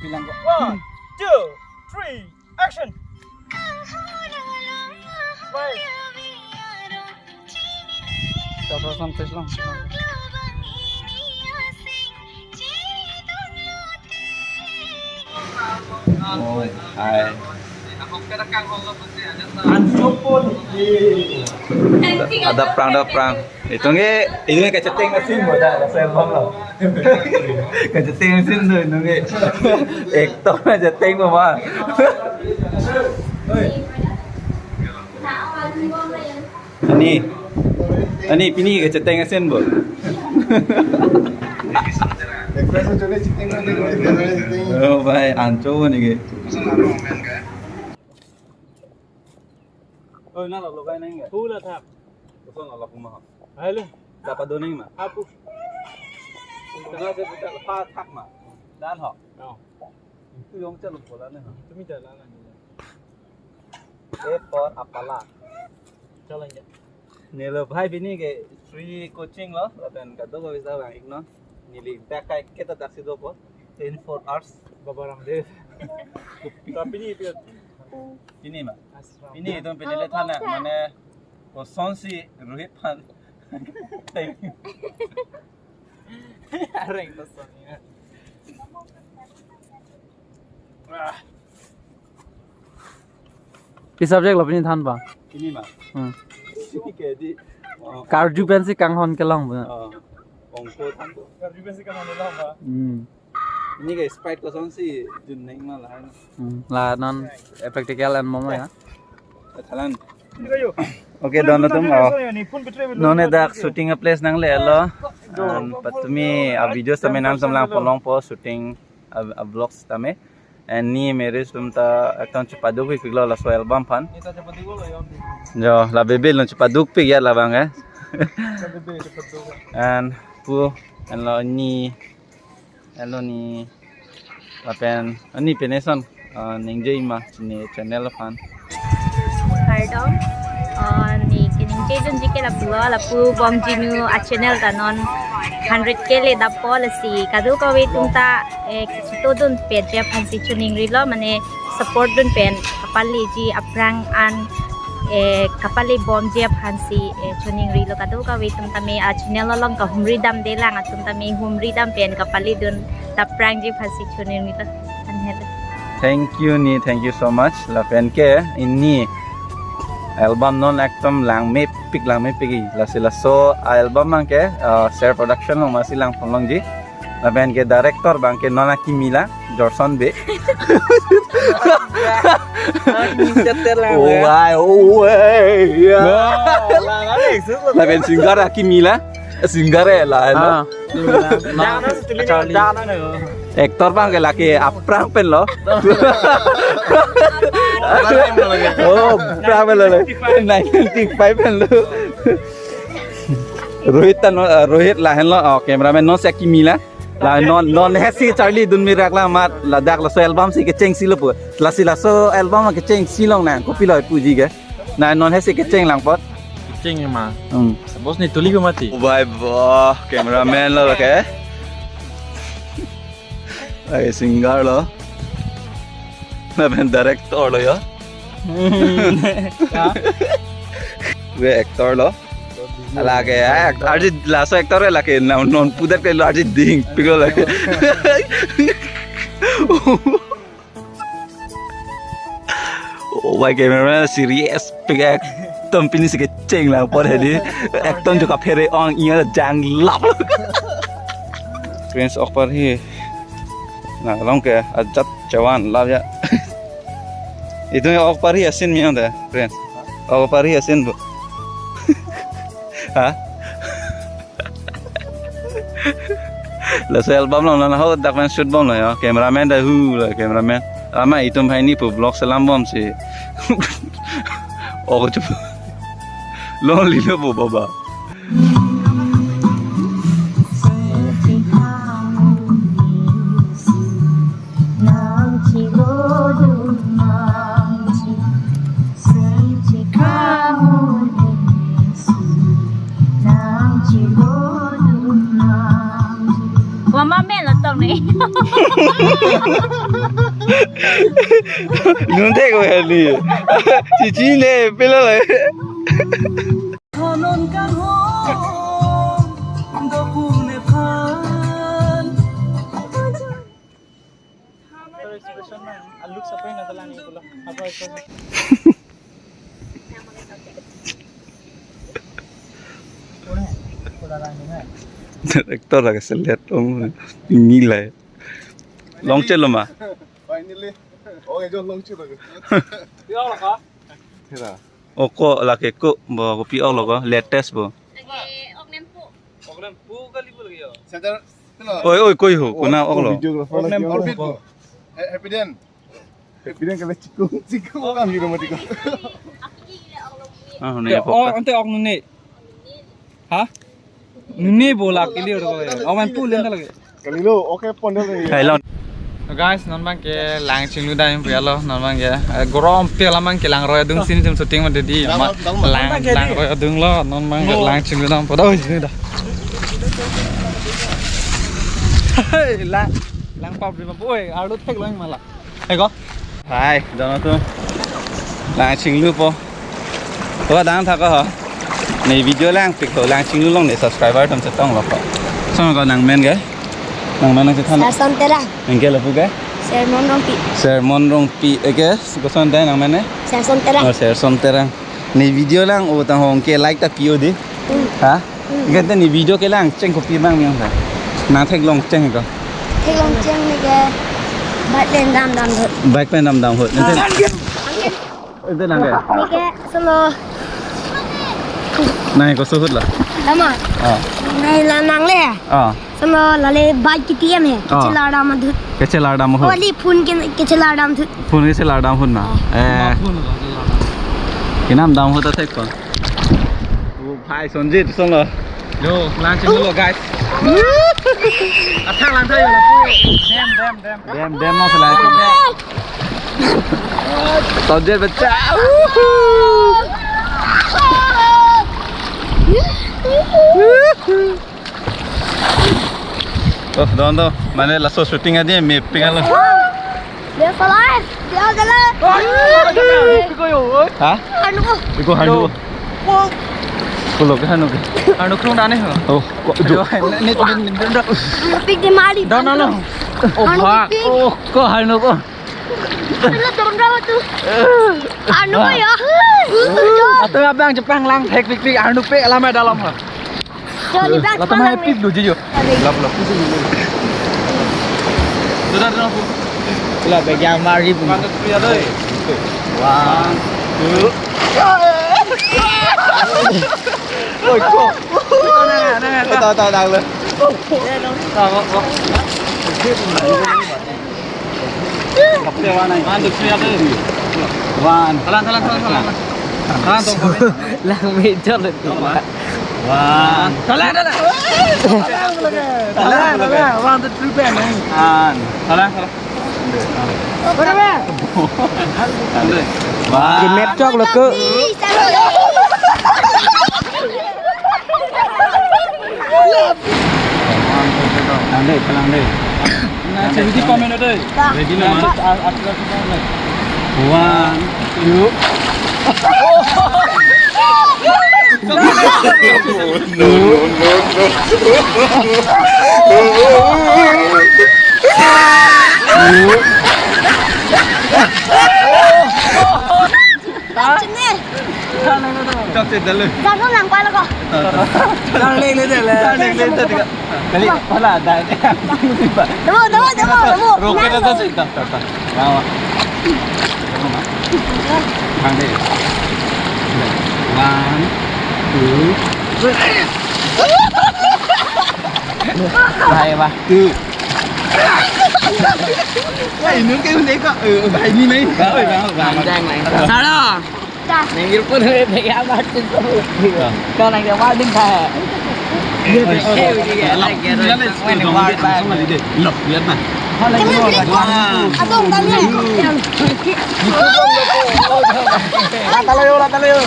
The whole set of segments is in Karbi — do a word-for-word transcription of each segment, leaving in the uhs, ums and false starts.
One, two, three, action. Smile. Cover some face lang. Oh, hi. Ada prank, ada prank. Itum ke, itum ke kacheteng asin boda, saya paham lah. Kacheteng asin tu, itum ke. Ek to kacheteng apa? Ani, ani pini kacheteng asin bo. Oh, bhai, ancho ni ke. Oh, na lo logai nang ya? Hula thak. Koson lo kuma. Hai le. Dapat do nang ma? Apu. Koson se putar pa thak ma. Dan ho. Oh. Itu yang calo bola nih. Itu minta lana ni. A for apala. Jalan ya. Nelo bhai pini ke free coaching lo, lapen kado ba bisa bang ikno. Neli dak kai kita taksi dopo. Twenty-four hours. Baba Ramdev. Tapi ni itu. Pini ma. Asram. Pini itu pini le thana mane kosonsi Rohit phan. Thank you. Areng to song ya. Pi subject lo pini than ba? Pini ma. Hmm. Pini ke di, oh. Karju pensi kanghon kelong ba? Oh. Ongko than. Karju pensi kanghon kelong ba? Hmm. Pini ke sprite kosonsi jun neng ma lahai. Hmm. La non, eh, practical and momo ya. Thalan. Okay, don atum, oh. Non ne dak shooting a place nanglelo. An patumi a video tame nangsamlang ponlongpo shooting a, a vlogs tame. And ne marriage atum ta ekdom chepaduk piklo laso album aphan. Jo, la bebe non chepaduk pik ya labang eh. And pu, and lo ne, hello ne, lapen ani pine son, ah, ningje ma ne channel aphan. Kardom, ah, ne keningje dunji ke lapulo, lapu Bomjinu a channel ta non hundred K le dapo lasi kadokave atum ta, eh, kachito dun pet je aphansi choningrilo, mane support dun pen kapaleji aphrang an, eh, kapale bomji aphansi, eh, choningrilo kadokave atum tame a channel along kahumri damdelang atum tame humri dam pen kapale dun ta aphrangji aphansi choningrilo. Anhelo. Thank you ne, thank you so much. Lapen ke ne album non ekdom langmepik langmepik-i. Lasi laso album abang ke, uh, Ser Production along masi lang ponlongji. Lapen ke director abang ke non akimi la, Jorson Bey. Oh, why, oh, why, yeah. Lapen singer akimi la, singer eh la, no? Ah, singer. Actor abang ke lake aphrang pen lo. Oh, aphrang pen lo le. Nineteen ninety-five pen lo. Rohit ta non, eh, Rohit lahenlo, oh, cameraman non si akimi la. La non, non hesi charli dun mirak la mat, ladak laso album si kechengsi lo pu. Lasi laso album kechengsi longnang, kopilo puji ke. Na non hesi kecheng lang apot. Kecheng ma. Hmm. Bos ni tuli ko mati. Oh, bhai, boh, cameraman lo ke. Ai, singer lo. Lapen director lo ya. Ya. Ave actor lo. Lake, ah, act-, arje laso actor lake, non, non pudet ke lo arje ding, piko lake. Oh, bhai, cameraman serious pik ekdom pini si kecheng lang apot hedi. Ekdom jo kaphere ong iya janglap. Prince ok parhi. Na, long ke ajat jawan lap ya. Itum ok parhi asin mi ong ta, Prince. Ok parhi asin bu. Ha? Laso album along non hadak pen shoot bomlo ya. Cameraman ta hu la cameraman. Lama itum hai ne pu vlog selam bomsi. Oh, coba. Lonely lo bo baba. Wama men lo tong ni. Nunde ko ya ni. Cici ne pela le. Konon kanghon dokun nephan. Expression na, look sa pen na talang ni pula. Apa itu? Director lagi selet om nilai. Longchelo ma? Finally. Oh, ejon longchelo. Tira. Oko lake ko bo kopi ok lo ko latest bo. Lake ok nempo. Ok nempo kali bo lagi ya. Center. Oi, oi, koi ho, kona ok lo. Videographer lagi. Orbit ko. Happy den. Happy den kali chikung, chikung orang di rumah tiga. Ah, ne. Oh, ante ok ne. Ha? Ne bo lak ili ro. Awan pu lenda lagi. Kalilo, okay, pon lagi. Hello. Guys, non bang ke lang chinglu dam pu ya lo, non bang ke. Eh, gorom pi alam bang ke lang roi adung sini jam shooting ma dedi. Lang, lang roi adung lo, non bang ke lang chinglu dam pu da. Oi, sini da. Hei, lang, lang pap di ma. Oi, arlo thek lo yang mala. Eko. Hai, dono tu. Lang chinglu po. Ko dang thak ko ho. Ne video langpik ho, lang chinglu along ne subscriber atum chetong lo ko. Song ko nangmen ke? Nangmen nangchethan. Serson Terang. Nangke lapu ke? Sermon Rongpi. Sermon Rongpi. Eke, koson dai nangmen ne? Serson Terang. Oh, Serson Terang. Ne video lang o tang hong ke like ta pi o di. Hmm. Ha? Hmm. Eke te ne video ke lang cheng kopi bang miang ta. Nang theklong cheng ko. Theklong cheng ne ke bike pen dam dam hut. Bike pen dam dam hut. Ante, ante nang ke? Ne ke solo. Nang ko suhut la. Lama. Ah. Nai la nang le. Ah. Solo lale bike K T M he. Ah. Kechelar dam hut. Kechelar dam hut. Oli phone ke kechelar dam hut. Phone kechelar dam hut na. Ah. Eh. Phone kechelar dam. Kenam dam hut ta thek ko. O bhai Sanjit solo. Yo, lang chinglu lo guys. Athang lang thayo la pu. Dem, dem, dem. Dem, dem no selai. Sanjit bacha. Oh, don do. Mane laso shooting adi me pingal. Dia salah. Dia salah. Ha? Anu ko. Iko handu. Pulo ke handu ke. Handu krung dane ho. Oh, kok jo. Ni ni ni. Pik di mari. Don no no. Oh, ha. Oh, ko handu ko. Anu don rawa tu. Anu ko ya. Atau abang Jepang lang thek pik pik handu pe lama dalam ha. Jodi bang. Lata mai pik do jijo. Lap lap. Sudah dah. Lah bagi yang mari pun. Mantap pria doi. One, two. Oi ko. Tahu tahu tahu le. Tahu kok. One, two, three, ate. One. Talang, talang, talang, talang. Talang, talang. Lang mejo lo tu. One. Talang, talang. Talang, talang. One, two, three, bang. One. Talang, talang. Berapa? One. Di map chok lo ke. Lang deh, lang deh. Nah, jadi komen deh. Ready na, man? One, two. No, no, no, no. Chok che dalo. Jalo lang pala ko. Lang le le le. Lang le le le. Kali pala dai. Demo, demo, demo, demo. Roket aja sih, tak, tak, tak. Lawa. One, two, three. Bye, bye. Two. Wah, ini kan udah kok. Eh, bye, ini nih. Bye, bye, bye. Panjang, bye. Salah. Dah. Nenggir pun udah ya, Martin. Kau nang dia Martin kah? Iya, iya, iya, iya. Loh, lihat nah. Atau enggak nih? Rata layo, rata layo.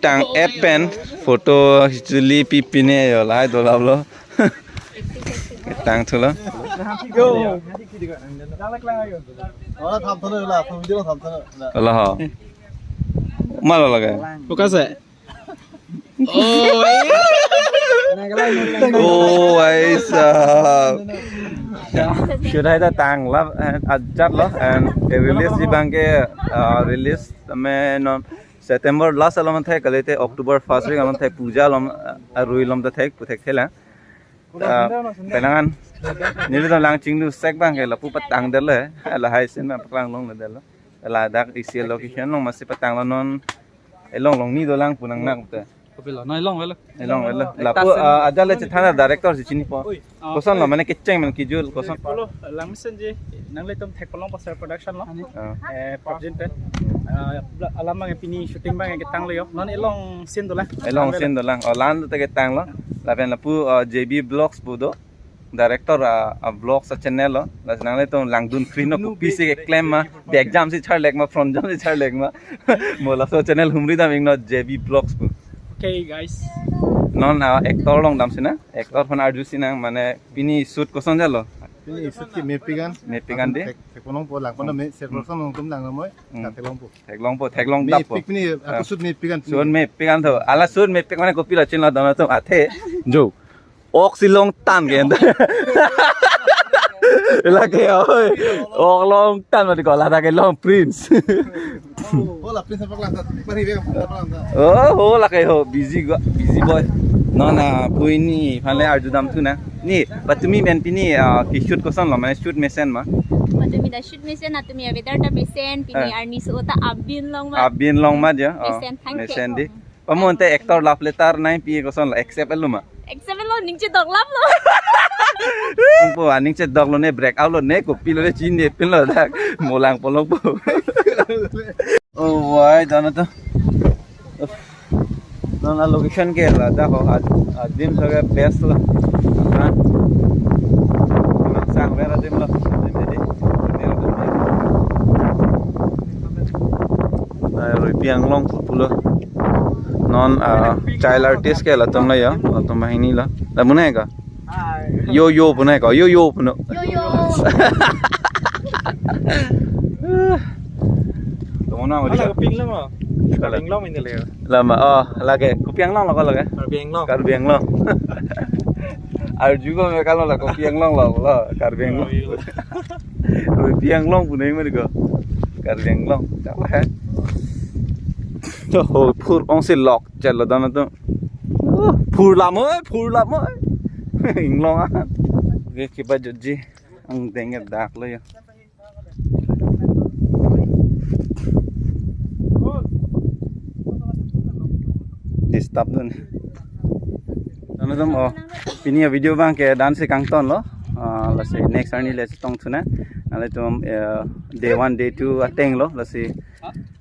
Tang app pen photo hichuli pipine yo lai dolap lo. Tang thulo. Yo. Ora tham thana la, tham thana la. Olo ho. Malo lage. Buka se. Oh, iya. Oh, aisa. Should I ta tang la, eh, ajat lo and release di bangke, uh, release tame non September last along thek kalite October first week along thek puja along, uh, arui along ta thek puthek thela. Ah, penangan. Neli to lang chinglu sek bangke lapu patang dele. Lahai sin ma paklang longledetlo. Ladak isi location along masi patanglo non. Elong long ni dolang punang nak te. Kopilo, no elong velo. Elong velo. Lapu, ah, ajat le chethana director si chinipo. Oi. Ah. Koson lo mane kecheng mane kijul koson. Pulo, lang mesenji. Nanglitum thek polongpo Ser Production lo. Ah. Eh, Prabjin pen. Ah, alam bang pini shooting bang ketanglo yo. Non elong scene dolang. Elong scene dolang. Oh, lan ta ketanglo. Lapen lapu, ah, J B Vlogs pu do. Director a, a vlogs a channel lo. Lasi nanglitum langdun kri no kopi si keklem ma. Back jam si charlek ma, front jam si charlek ma. Mo laso channel humri dam ingno J B Vlogs pu. Okay, guys. Non, ah, actor along dam sinang. Actor aphan arju sinang mane pini shoot koson jalo. Pini shoot ke mepik an. Mepik an de. Thek, thek ponong po lang ponong me, Ser Production along tum lang moi. Hmm. Thek longpo. Thek longpo, thek long dap po. Mepik pini, ah, aku shoot mepik an. Shoot mepik an tho. Ala shoot mepik mane kopilo chinlo dono tum athe. Jo. Ok si longtan ke enta. Lake oi. Ok longtan mati ko ladak ke long prince. Oh, la prince apa kelas? Pari dia, apa kelas? Oh, ho lake ho busy go, busy boy. Non, ah, pu ini phan le arju dam thu na. Ni, Patumi pen pini, ah, ke shoot koson lo, mane shoot mesen ma. Patumi ta shoot mesen, Patumi a weather ta mesen, pini, ah, arni so ta abin long ma. Abin long ma dia. Oh, mesen, thank you. Mesen di. Pamonte actor love letter nangpi koson lo, accept lo ma? Accept lo, ning chedok lap lo. Ungpo aning chedok lo ne, break out lo ne, kopilo ne chinine pinlo dak. Mo lang polongpo. Oh, why dono to? Uff. Non a location ke ladak ho, ad-, adim so ke best lo. Ha? Sang vera adim lo. Adim jadi. Ai, Ruipi Anglong pulo. Non, ah, child artist ke latum lo yo, latum banghini lo. La muna ka? Yo yo puno ka, yo yo puno. Yo yo. Tumuna mo di ka? Ala pin lo mo. Kala. Pin lo mo ini le. Lama, oh, lake, Kopi Anglong lo ko lake? Karbi Anglong. Karbi Anglong. Arju ko me kalo la Kopi Anglong lo, lo, Karbi Anglong. Karbi Anglong. Ruipi Anglong puno mari ko. Karbi Anglong. Chak la he. To ho phur ong si lok chalo dono to. Oh, phur lam oi, phur lam oi. Inglong a. Ke kiba jotji. Angdeng dak lo yo. Disturb dun. Nangtum, oh, pini a video bang ke dan si kangton lo. Ah, lasi next arni le chetong thunang. Nangtum, eh, day one, day two ateng lo. Lasi,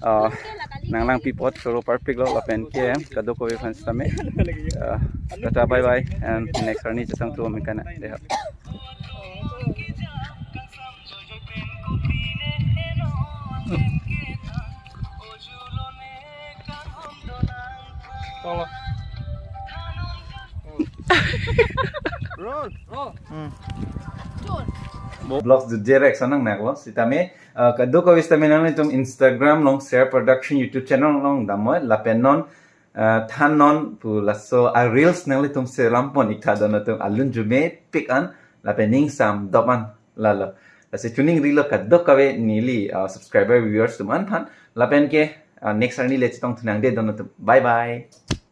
ah, nang lang pi apot choro parpik lo lapen ke kadokave fans tame. Ah, tata bye bye and next arni chetong thu mekana. Deha. Tolo. Roll. Roll. Hmm. Vlogs du direct sonang nak lo. Sitame, uh, kadokave sitame nangtum Instagram along Ser Production YouTube channel along dam moi lapen non, uh, than non pu laso a reels nanglitum selam pon ik tha dono tum alun jume pik an lapen ning sam dop an. Lalo. Lasi chuning rilo kadokave neli, uh, subscriber viewers atum aphan. Lapen ke, uh, next arni le chetong thunang de dono tum. Bye bye.